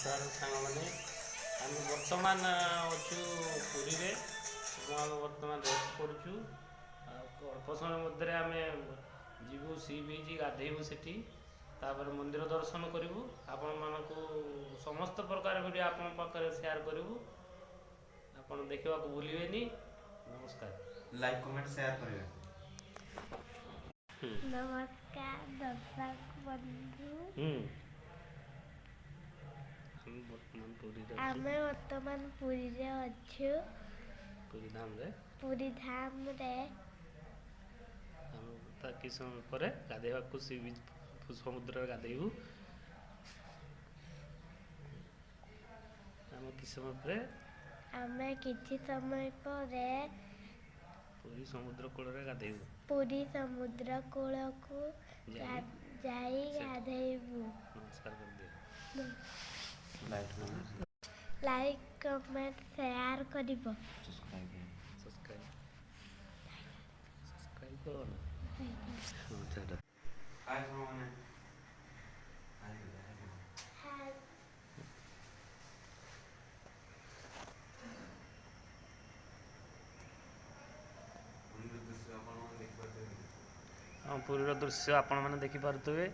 ନମସ୍କାର ସାଙ୍ଗମାନେ, ଆମେ ବର୍ତ୍ତମାନ ଅଛୁ ପୁରୀରେ ଏବଂ ଆମେ ବର୍ତ୍ତମାନ ରେଷ୍ଟ କରୁଛୁ। ଆଉ ଅଳ୍ପ ସମୟ ମଧ୍ୟରେ ଆମେ ଯିବୁ ସି ବିଚ୍, ଗାଧେଇବୁ ସେଠି, ତାପରେ ମନ୍ଦିର ଦର୍ଶନ କରିବୁ। ଆପଣମାନଙ୍କୁ ସମସ୍ତ ପ୍ରକାର ଭିଡ଼ିଓ ଆପଣଙ୍କ ପାଖରେ ସେୟାର କରିବୁ, ଆପଣ ଦେଖିବାକୁ ଭୁଲିବେନି। ନମସ୍କାର। ଲାଇକ୍, କମେଣ୍ଟ, ସେୟାର କରିବେ। ନମସ୍କାର ଦର୍ଶକ ବନ୍ଧୁ। ଆମେ ବର୍ତ୍ତମାନ ପୁରୀରେ ଅଛୁ। ଆମେ ବର୍ତ୍ତମାନ ପୁରୀରେ ଅଛୁ। ପୁରୀ ଧାମରେ। ପୁରୀ ଧାମରେ। ଆମେ ତା କିଛି ସମୟ ପରେ ଗାଧେଇବାକୁ ସି ବିଚ୍ ସମୁଦ୍ରରେ ଗାଧେଇବୁ। ଆମେ କିଛି ସମୟ ପରେ ଆମେ କିଛି ସମୟ ପରେ ପୁରୀ ସମୁଦ୍ର କୂଳରେ ଗାଧେଇବୁ। ପୁରୀ ସମୁଦ୍ର କୂଳକୁ ଯାଇ ଯାଇ ସେଠି ଗାଧେଇବୁ। ନମସ୍କାର କରିଦିଅ। ଲାଇକ୍, କମେଣ୍ଟ, ସେୟାର କରିବ। ସବସ୍କ୍ରାଇବ୍। ସବସ୍କ୍ରାଇବ୍, ସବସ୍କ୍ରାଇବ୍ କର ନା। ହଁ, ଛାଡ଼। ହାଏ ସାଙ୍ଗମାନେ, ହାଏ କରିଦେ, ହାଏ। ହାଏ। ପୁରୀର ଦୃଶ୍ୟ ଆପଣମାନେ ଦେଖିପାରୁଥିବେ। ହଁ, ପୁରୀର ଦୃଶ୍ୟ ଆପଣମାନେ ଦେଖିପାରୁଥିବେ।